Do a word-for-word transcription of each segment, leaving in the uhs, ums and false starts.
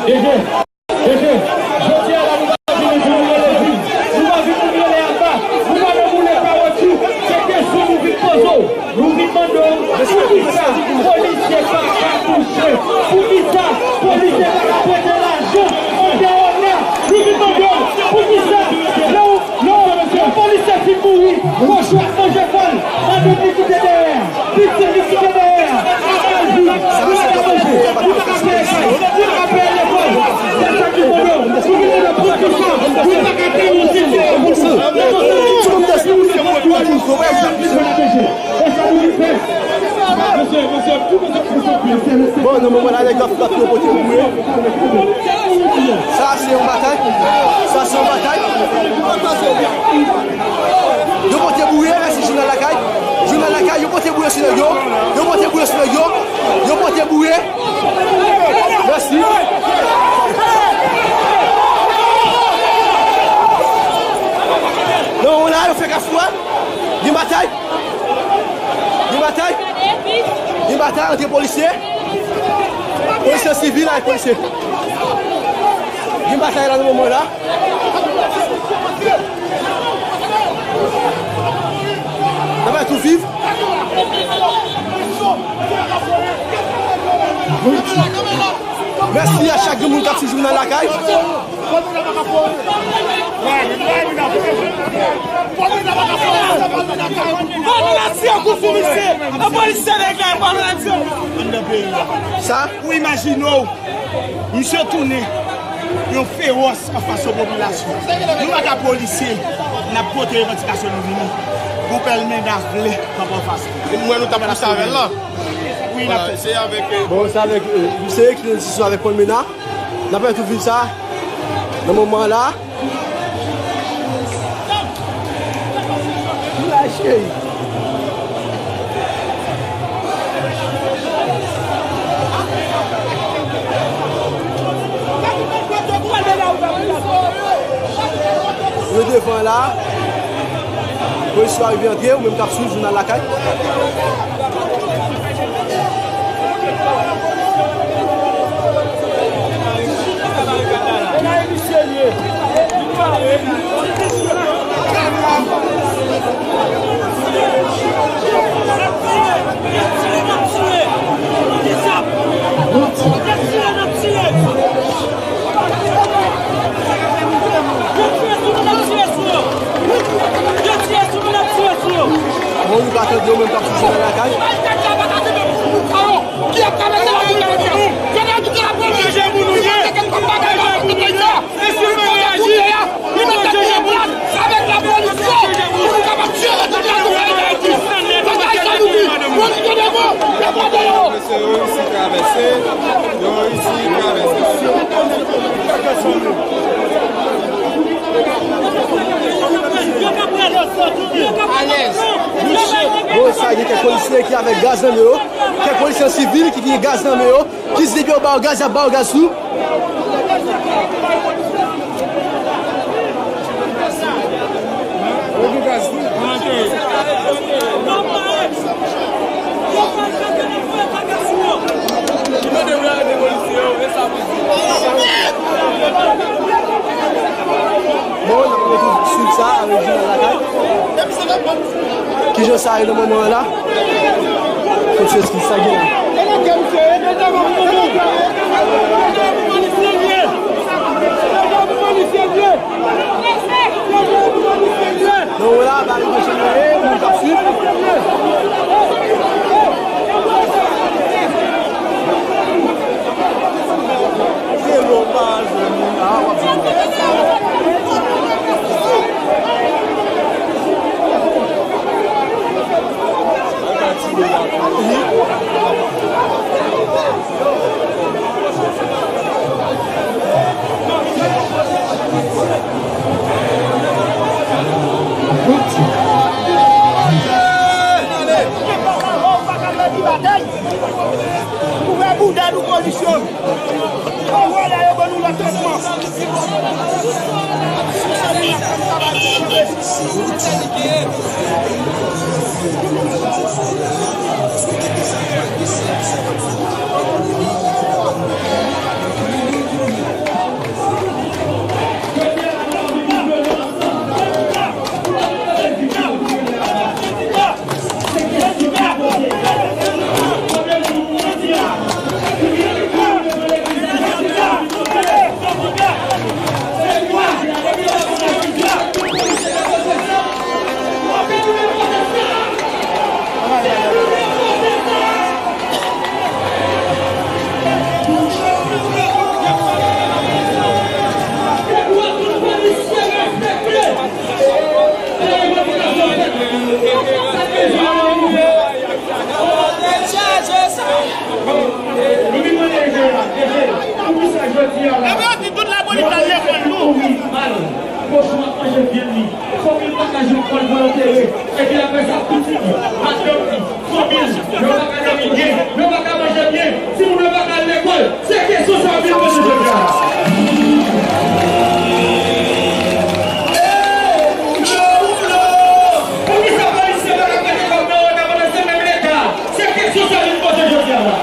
Deje, deje, jodi a la nou pa vin pou nou rele vil, nou pa vin pou nou rele Alba, nou pa vin pou nou rele Kawotchou, se kesyon nou vin poze w. Nou vin mande w, poukisa polisye pa ka touche? Poukisa polisye pa ka prete lajan an dèyè la? Nou vin mande w, poukisa lè w, lè w, lè w polisye fin mouri, kochon ap manje kò l, madanm li kite dèyè a, pitit li kite dèyè a, ap al viv, li pa ka manje, li pa ka peye kay, li pa ka peye lekòl. Se sa ki mande w, nou vin mande w, poukisa nou pa ka peye yon sitiyasyon pou nou? Bon, nan moman la, nèg yo ap frape, yo pote boure. Sa se yon batay. Sa se yon batay. Yo pote boure, mèsi Jounal Lakay. Jounal Lakay, yo pote boure sou nèg yo. Yo pote boure sou nèg yo. Yo pote boure. Mèsi. Nan moman la, yo fè kafou a. Gen batay. Gen batay. Gen batay ant polisye. Polisye sivil avèk polisye. Gen batay la nan moman la. N ap tou viv. Mèsi a chak grenn moun k ap swiv Jounal Lakay. Fò nou retire kout sou misye. Anplis se nèg la, fò nou retire. Sa? Ou imajine w, misye tounen yon fewòs anfas yon popilasyon. Nou pa ka polisye, n ap pote revandikasyon nou vini. Pou pèlmenda vle kanpe anfas. E nou wè nou t ap pouse avè l la. Wi, n ap fè sa. Bon, se avèk, euh, misye ki nan disisyon avèk Pòlmena. N ap fè tout vil sa nan moman la. Lache. Yo devan la. Polis yo arive antre, ou menm k ap swiv Jounal Lakay. Bon, nou ka tande yo menm k ap sou Jounal Lakay. Ki ap travèse la boule la? Pwoteje moun nou ye. Pwoteje moun nou ye. Li mete pye plat avèk la polis yo pou nou kapab jere tout la nou fè Ayiti. Bagay sa nou di. Polis yo devan, yo pa deyò. Mesye, yo reyisi travèse. Yo reyisi travèse. Alèz. Bon, sa, gen kèk polisye ki avèk gaz nan men yo. Kèk polisye sivil ki gen gaz nan men yo. Ki di depi yo ba yo gaz, y ap ba yo gaz tou. Yo di gaz tou. Bon, n ap retounen swiv sa avèk Jounal Lakay. Kijan sa ye nan moman an la? Fòk se eskiz sa gen la. Non, la, ba yo manje manje, moun k ap swiv. Se lè w pa jwenn moun la, w ap jwenn moun. Epi apre sa, pitit li, madanm li, fanmi l, yo pa ka dòmi byen, yo pa ka manje byen, timoun yo pa ka al lekòl. Se kesyon sa yo vin poze jodi a la. Poukisa polisye pa ka prete kòb nan reta pandan se menm Leta? Se kesyon sa vin poze jodi a la.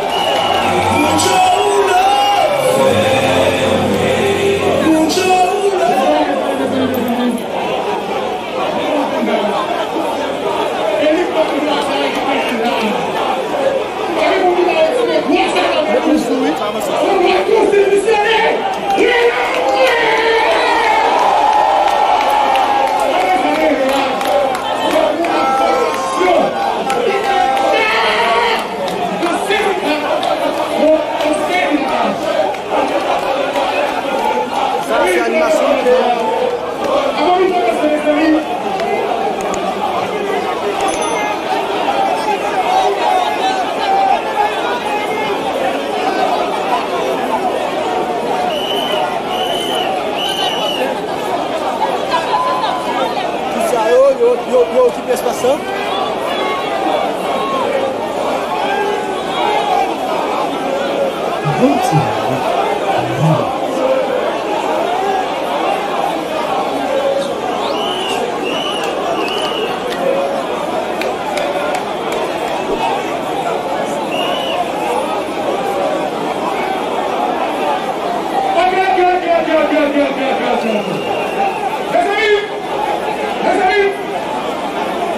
Sa se animasyon ke Polisye yo, yo, yo, yo okipe espas lan. Mezanmi,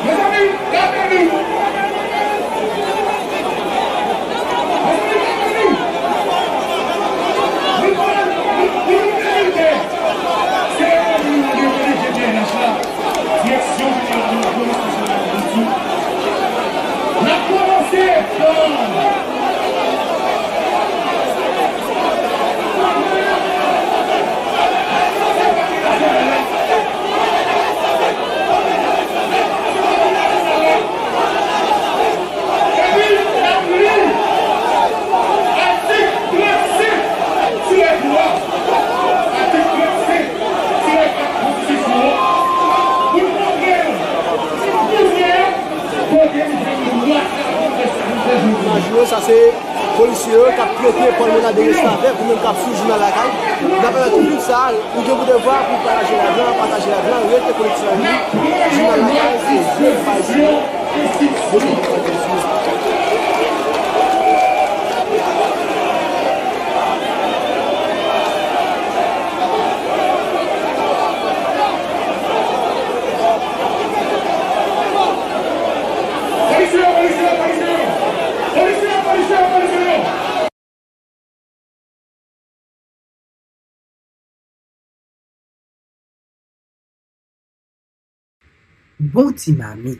mezanmi, gade nou. Mezanmi, gade nou. Nou pral, nou, nou, nou merite. Seremoni nou de P D G P N H la. Direksyon Jeneral de la Polis Nasyonal Ayiti. N ap kòmanse, epi n ap li atik trannsenk tirè twa, atik trannsenk tirè kat Konstitisyon an, pou n montre l si pouvwa a kote li jwenn dwa sa pou l fè sa pou l fè jodi a. Imaj yo, sa se polisye yo k ap prete pòlmonade restavèk ou menm k ap sou jounal lakay. N ap pèmèt ou viv sa, ou gen pou devwa pou pataje live lan, pataje live lan, rete konekte avèk nou. Jounal lakay, se de bay. Polisye yo, polisye yo, polisye yo! Polisye yo, polisye yo, polisye yo! Bon ti mamit.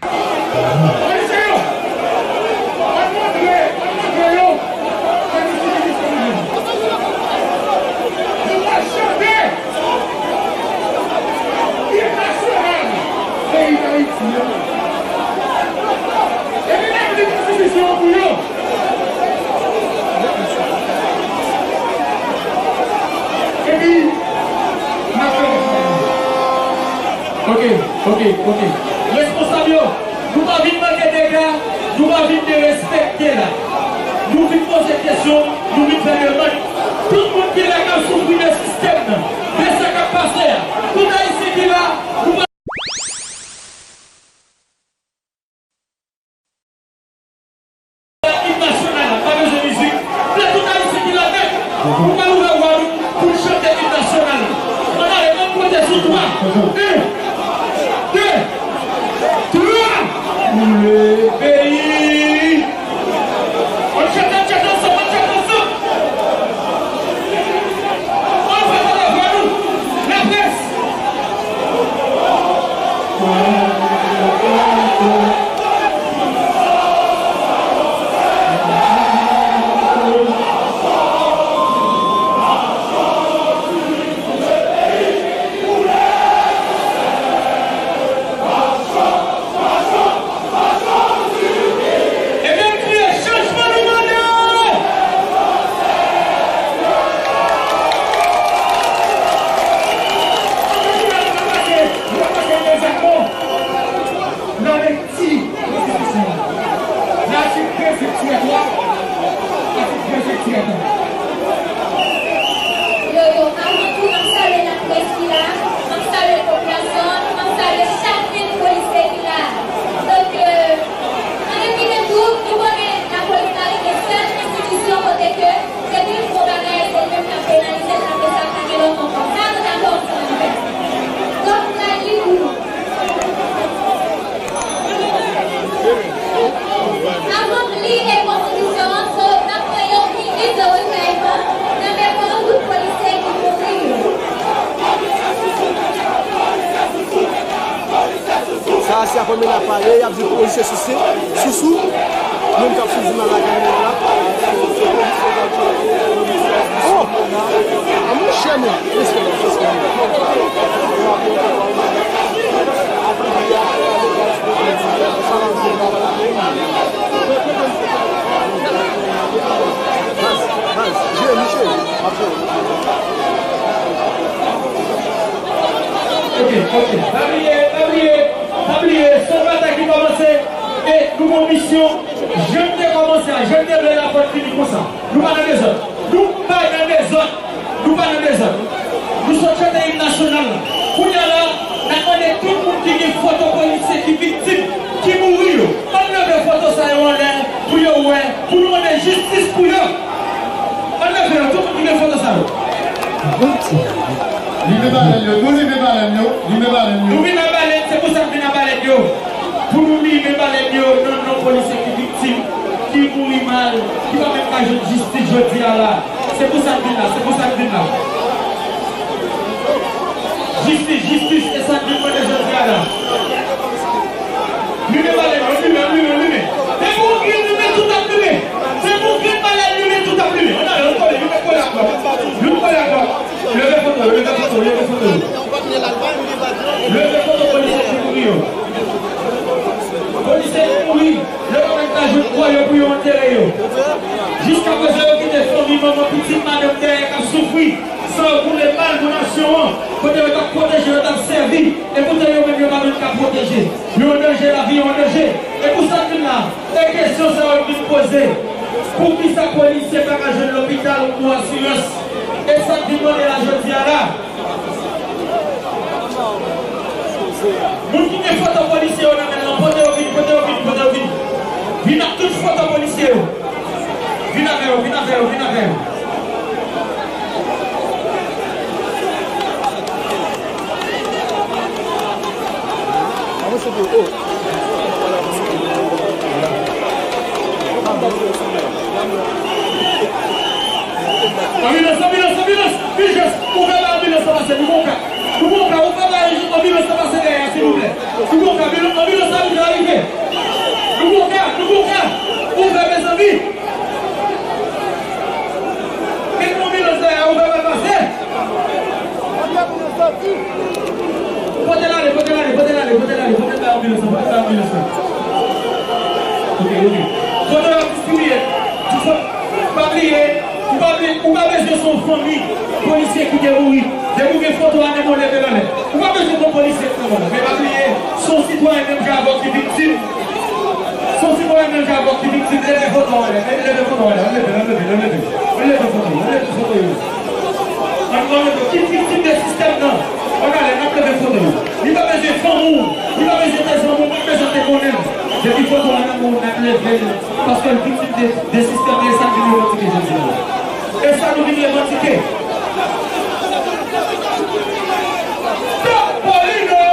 Epi, n ap fè yon... Ok, ok, ok. Responsab yo, nou pa vin manke dega, nou pa vin derespekte la. Nou vin poze kesyon, nou vin fè demann. Tout moun ki la k ap soufri de sistèm nan, de sa k ap pase a, tout Ayisyen ki la, nou pa Im nasyonal la, pa bezwen mizik. Lè tout Ayisyen ki la nèt, nou pral ouvè vwa nou pou n chante im nasyonal la. Ann ale, ann pote sou twa. En, de, twa. Pou le peyi. Ann chante, ann chante ansanm, ann chante ansanm. Ann fè tande vwa nou. Laprès. Kòm e la pale, y ap di polisye sou se, sou sou. Moun k ap sou jounal la, gade la. Oh! A monchè, men. Respè, respè. Baz, baz, jwe, Michel. Ok, ok. Pa bliye, pa bliye, pa bliye, se yon batay ki kòmanse e nou gon misyon. Jan n te kòmanse a, jan n te vle l ap fini konsa. Nou pa nan dezòd. Nou pa nan dezòd. Nou pa nan dezòd. Nou sot chante im nasyonal la. Kounye a la, n ap mande tout moun ki gen foto polisye ki viktim, ki mouri yo, ann leve foto sa yo anlè pou yo wè, pou nou mande jistis pou yo. Ann leve yo, tout moun ki gen foto sa yo. Limen balèn yo, nou limen balèn yo, limen balèn yo. Nou vin ak balèn, se pou sa n vin ak balèn yo. Pou nou limen balèn yo nan non polisye ki viktim, ki mouri mal, ki pa menm ka jwenn jistis jodi a la. Se pou sa n vin la, se pou sa n vin la. Jistis, jistis, e sa n vin mande jodi a la. Limen balèn yo, limen, limen, limen. Depi w gen limen, tout ap limen. Depi w gen balèn, limen, tout ap limen. Ann ale, ann kole, youn ap kole ak lòt. Youn kole ak lòt. Leve foto, leve foto, leve foto. Leve foto polisye ki mouri yo. Polisye ki mouri, yo pa menm ka jwenn kò yo pou yo antere yo. Jiskaprezan, yo kite fanmi, manman, pitit, madanm dèyè k ap soufri. San yo koule mal pou nasyon an, kote yo t ap pwoteje, yo t ap sèvi, e poutan yo menm yo pa menm ka pwoteje. Yo an danje, lavi yo an danje. E pou sa n vin la, e kesyon sa yo vin poze. Poukisa polisye pa ka jwenn lopital pou asirans? E sa n vin mande la jodi a la. Moun ki gen foto polisye yo nan men yo, pote yo vini, pote yo vini, pote yo vini. Vin ak tout foto polisye yo. Vin avè yo, vin avè yo, vin avè yo. Anbilans, anbilans, anbilans! Ijans! Ouvè bay anbilans lan pase, nou gon ka. Nou gon ka, ouvè bay anbilans lan pase dèyè a, silvouplè. Nou gon ka, anbilans, anbilans la rive, la rive. Nou gon ka, nou gon ka. Ouvè, mezanmi. Gen yon anbilans dèyè a, ouvè bay pase. Pote l ale, pote l ale, pote l ale, pote l ale, pote l bay anbilans lan, pote l bay anbilans lan. Ok, ok. Foto yo ap distribiye. Tout fo-, pa bliye, ou pa bliye, ou pa bezwen se yon fanmi polisye ki te mouri. Depi w gen foto a nan men w, leve l anlè. Ou pa bezwen gon polisye nan men w. Men pa bliye, se yon sitwayen menm jan avè w ki viktim. Se yon sitwayen menm jan avè w ki viktim. Leve foto a anlè. Leve foto a anlè. Ann leve l, ann leve l, ann leve l, ann leve l. Ann leve foto yo, ann leve foto yo. Ann, ann leve, ki viktim de sistèm nan. Ann ale, n ap leve foto yo. Li pa bezwen fanmi w, li pa bezwen te zanmi w, pa bezwen te konnen l. Depi foto a nan men w, n ap leve l. Paske l viktim de, de sistèm nan, e sa n vin revandike jodi a la. E sa nou vin revandike. Stop Paulino!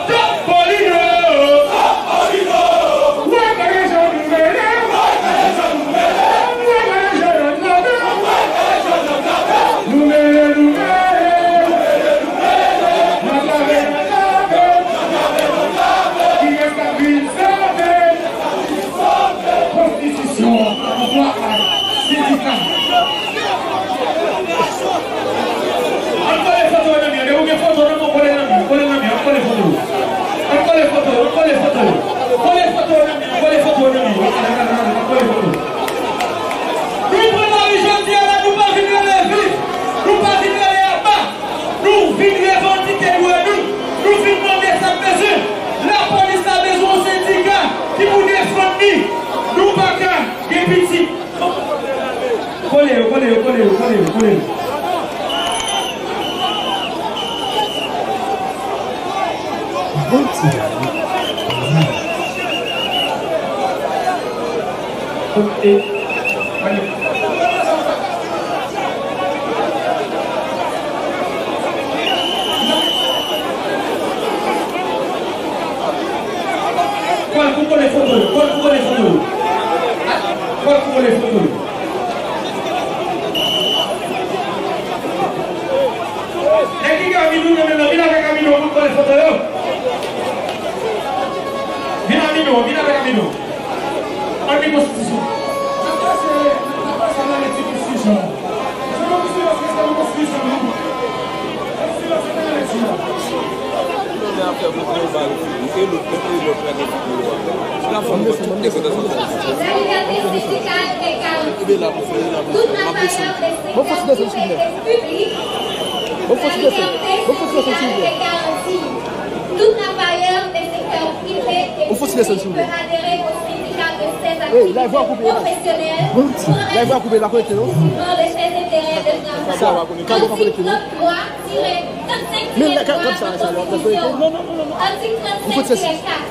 Stop Paulino! Wè gade jan nou mele! Wè gade jan n ap lave! Nou mele, nou mele! N ap lave, n ap lave! Kiyès k ap vin sove? Konstitisyon an, pouvwa a, sendika. Ann kole foto yo nan mi an. Depi w gen foto nan men w, kole l nan mi an, kole l nan mi an, ann kole foto yo. Ann kole foto yo, ann kole foto yo. Kole foto yo nan mi an, kole foto yo nan mi an. Ann kole foto yo. Nou pran lari jodi a la, nou pa vin rele vit, nou pa vin rele aba. Nou vin revandike dwa nou. Nou vin mande sa n bezwen. Lapolis la bezwen yon sendika ki pou defann li. Nou pa ka gen pitit. Kole yo, kole yo, kole yo, kole yo, kole yo. Bon ti gade. Ok. Kòl pou kole foto yo, kòl pou kole foto yo. Kòl pou kole foto yo. Nèg ki gen Amidou nan men yo, vin avèk Amidou pou kole foto yo. Ann li konstitisyon. N ap pase, n ap pase nan lekti konstitisyon an. Se konstitisyon, se konstitisyon an. Konstitisyon, se nan lekti a. Tout travailleur des secteurs publics et des secteurs privés et publics peut adhérer au syndicat de ses activités professionnelles pour suivre les intérêts de travail. Article trente-trois tiret trente-cinq de la Constitution. Article trente-cinq tiret quatre.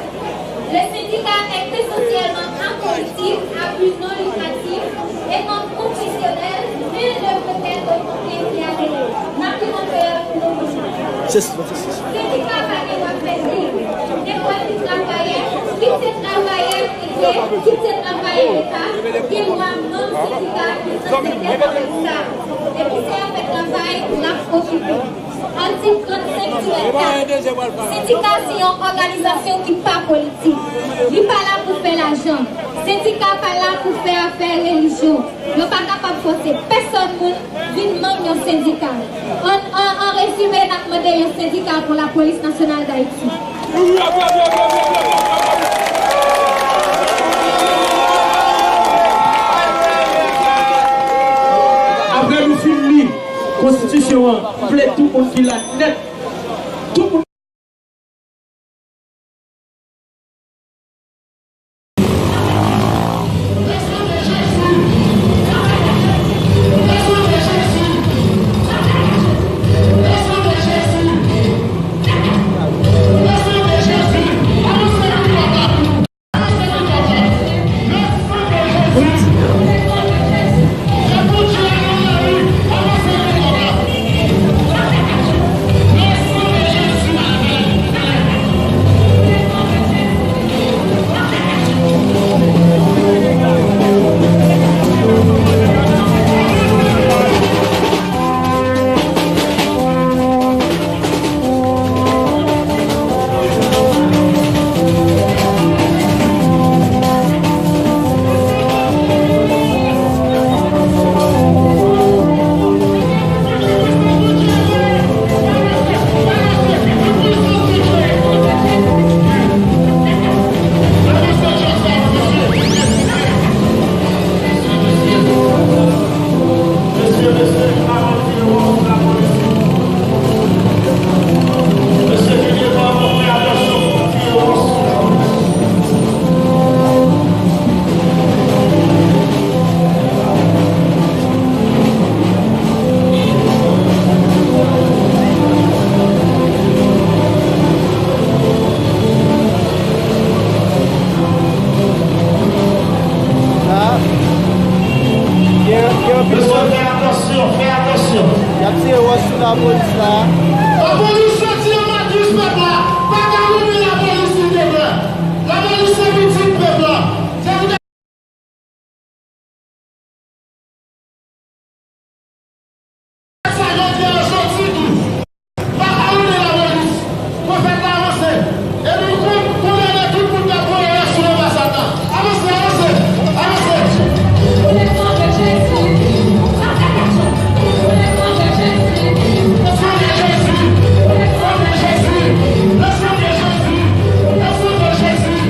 Le syndicat est essentiellement apolitique, à but non lucratif et non professionnel. Nul ne peut être contraint d'y adhérer. N ap di nan peyi a pou nou konsa. Syndicat pa gen dwa fèmen. Nenpòt ki travayè, ki se travayè prive, ki se travayè leta, gen dwa manm syndicat, ki se travayè leta. Epi se afè travay l ap okipe. Atik trannsenk tirè kat. Sendika se yon òganizasyon ki pa politik. Li pa la pou fè lajan. Sendika pa la pou fè afè relijyon. Yo pa kapab fòse pèsòn moun vin manm yon sendika. An, an, an rezime, n ap mande yon sendika pou Lapolis Nasyonal Dayiti. Apre nou fin li konstitisyon an, m vle tout moun ki la nèt, tout moun La, gen, gen anpil wòch. Mesye, fè atansyon, fè atansyon. Y ap tire wòch sou lapolis la. Lapolis soti an matris pèp la. Pa ka renmen lapolis silteplè. Lapolis se pitit pèp la. Se pou sa jodi a yo soti tou. Pa padone lapolis. Pwofèt la avanse. Epi nou kon-, kondane tout moun k ap voye rès sou anbasad la. Avanse, avanse, avanse. Le sang de Jésus, le sang de Jésus, le sang de Jésus, le sang de Jésus.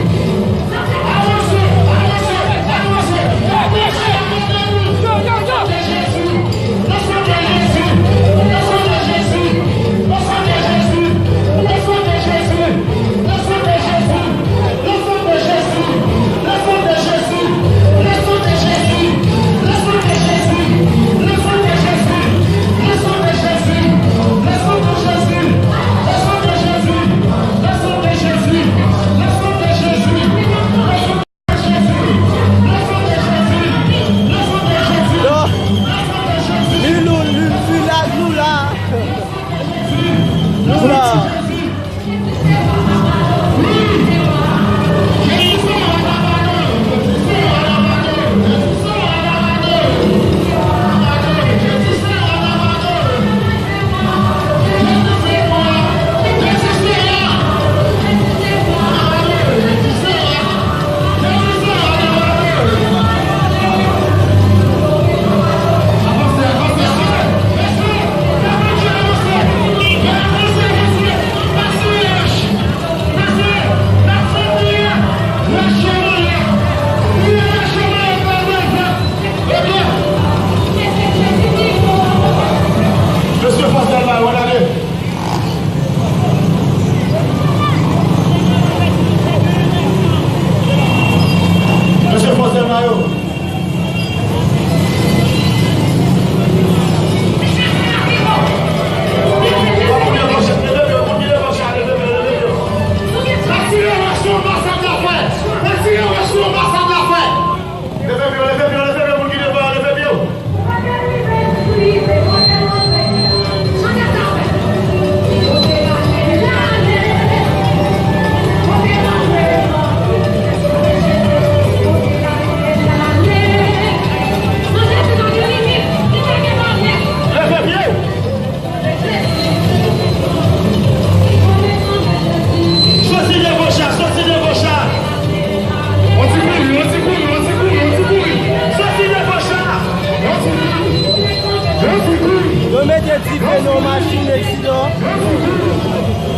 Yo mete dife nan yon machin Lexidor.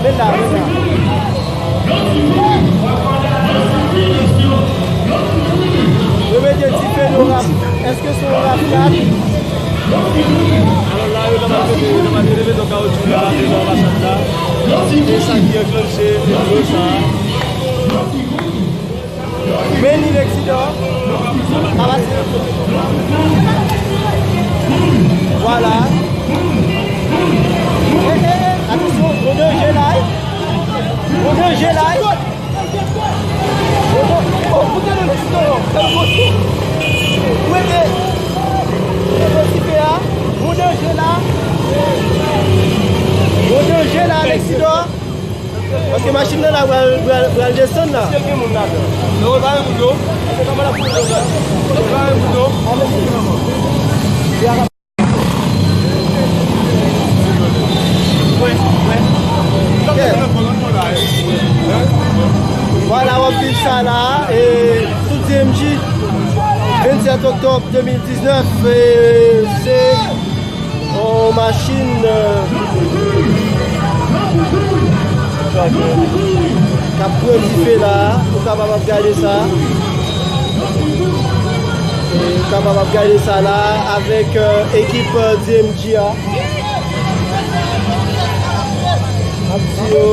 Men la, men la. Yo mete dife nan yon raf. Èske se yon raf kat? Alò la, yo nan mete, yo nan mete, mete yon kawotchou la, devan anbasad la. Se sa ki anklanche fenwòl sa a. Men li Lexidor. Avanse. Vwala. Eh, eh, eh, atansyon, gwo danje la, eh. Gwo danje la, eh. Gwo dan-, oh, koute non, Lexidor, fè l gwo sou. Ou ede. Ou ede ti pè a. Gwo danje la. Gwo danje la, Lexidor. Paske machin nan la pral, pral, pral desann la. Èske gen moun ladan? Non, pa gen moun, non. Pa gen moun, non. Vwala, w ap viv sa la, e, sou D M J, vennsèt oktòb de mil diznèf, e, se yon machin, e, k ap pran dife la, ou kapab ap gade sa. Ou kapab ap gade sa la avèk, e, ekip, e, D M J a. Ap di yo.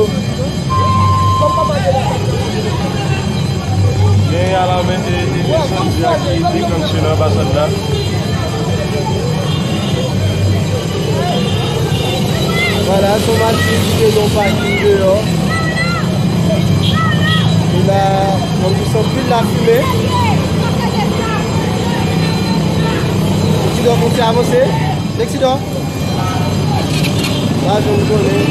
Gen alarm en-, e-, ensandi a ki deklanche nan anbasad la. Vwala, se yon machin ki te nan yon pakin deyò. E la, nan plis anpil lafimen. Lexidor kontinye avanse. Lexidor. Pa janm konnen.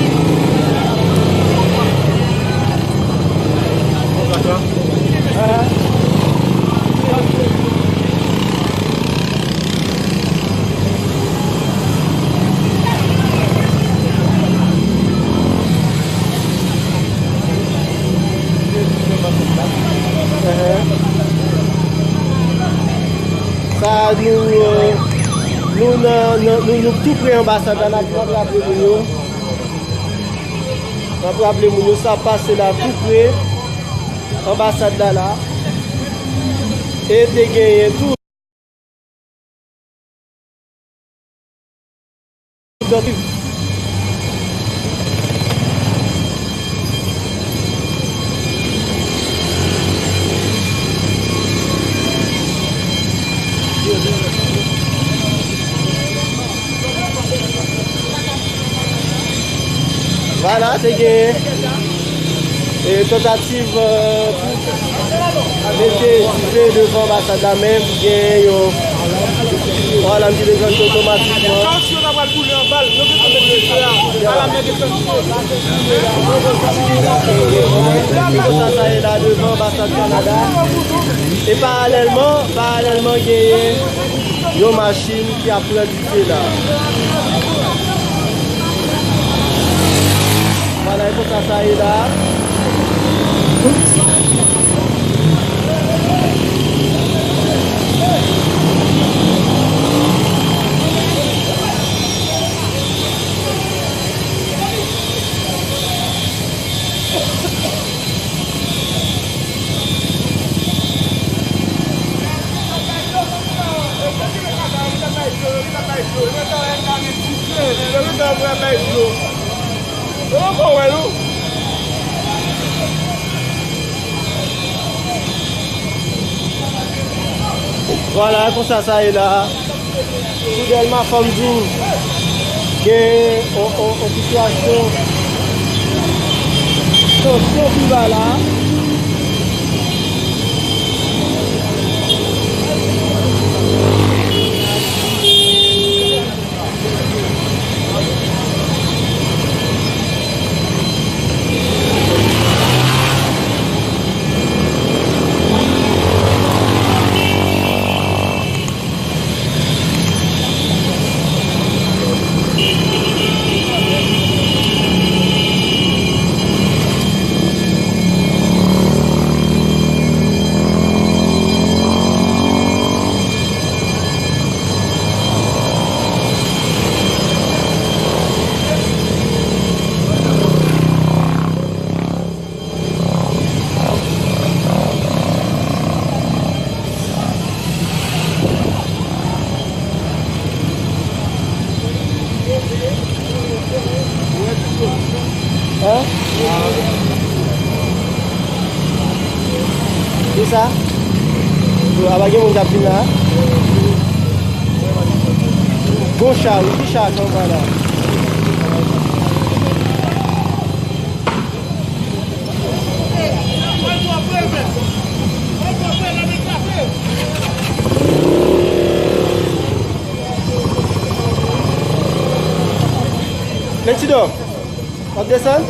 Sa nou, e, nou nan, nan, nou, nou tou pre anbasad la, n ap, n ap raple moun yo. N ap raple moun yo, sa pase la tou pre anbasad la la. E te genyen tou. Vwala, te gen, e, tantativ, e, pou mete dife devan anbasad la, men gen yon alarm ki deklanche otomatikman. Yo ta pral boule anba l, yo gentan met dife a, alarm nan deklanche. Sa, sa ye la devan anbasad Kanada. E paralèlman, paralèlman genyen yon machin ki ap pran dife la. Vwala, e konsa sa ye la. Vwala, konsa sa ye la. Sou Dèlma, fò m di w, gen on, on, on sitiyasyon tansyon pi ba la. Hein? Kisa? Yo, a pa gen moun k ap vin la? Gon cha, wi, ki cha k anba la? Let's go. W ap desann?